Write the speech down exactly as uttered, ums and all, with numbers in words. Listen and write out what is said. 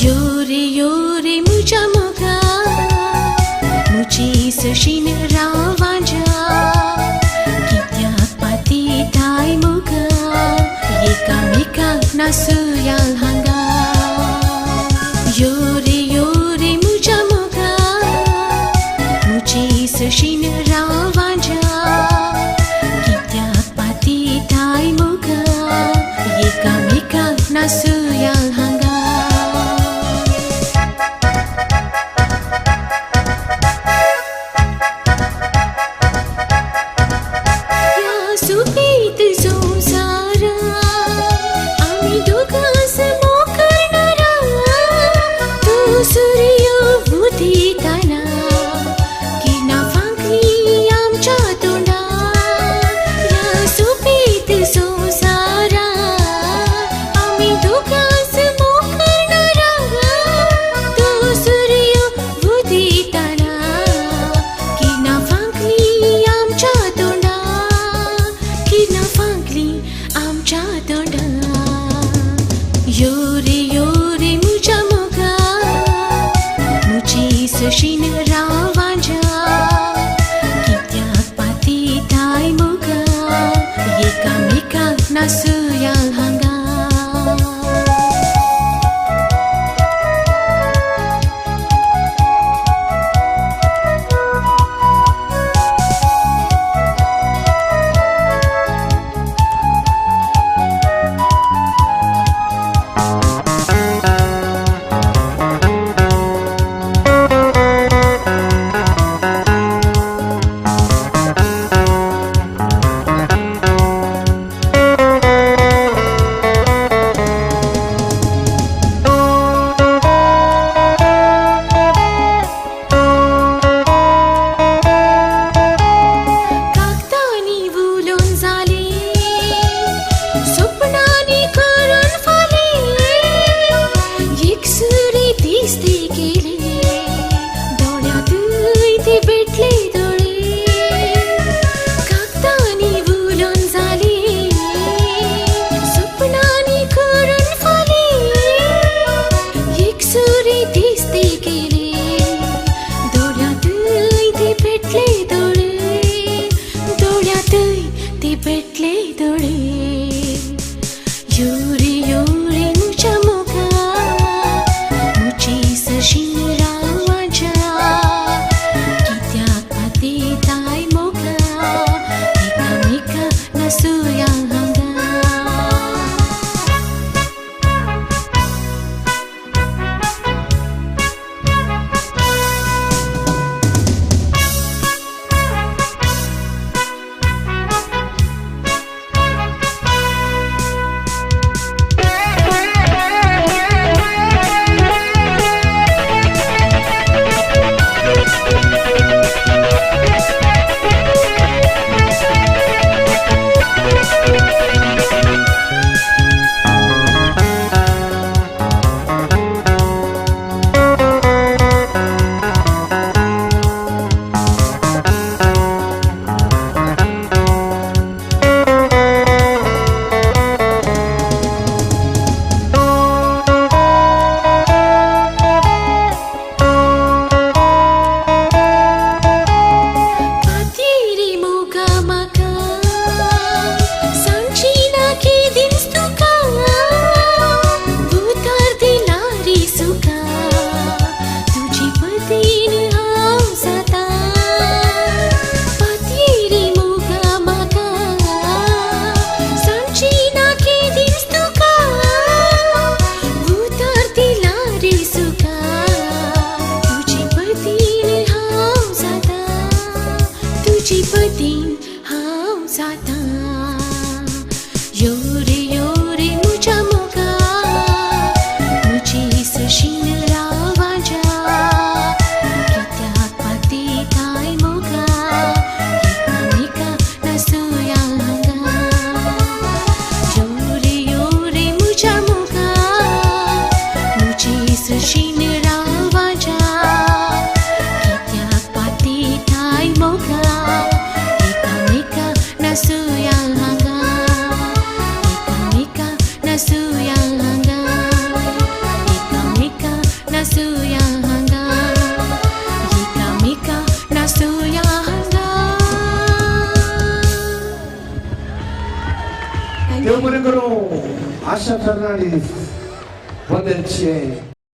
Yore yore mucha moga, muchi sashin rawanja. Kitya pati tai moga, yeka meka na suyal hanga. Yore yore mucha moga, muchi sashin rawanja. Kitya pati tai moga, yeka meka na suyal hanga. Ya supit sumsara, ami dugas mokar nara, tu suryo buti tana. Kina fangli amcha tonda, ya supit sumsara, ami dugas mokar nara, tu suryo buti tana. Kina fangli amcha tonda, kina fangli amcha tonda. Yore yore mucha moga, muchi sashin rawanja. Kitya pati tai moga, yeka meka na suyal hanga. Sinira waja, kita pati tai moga, kita mika nasuya hanga, kita mika nasuya hanga, kita mika nasuya hanga, kita mika nasuya hanga. Thank you. Teu merengkero, Asha Fernandes, Vanderche.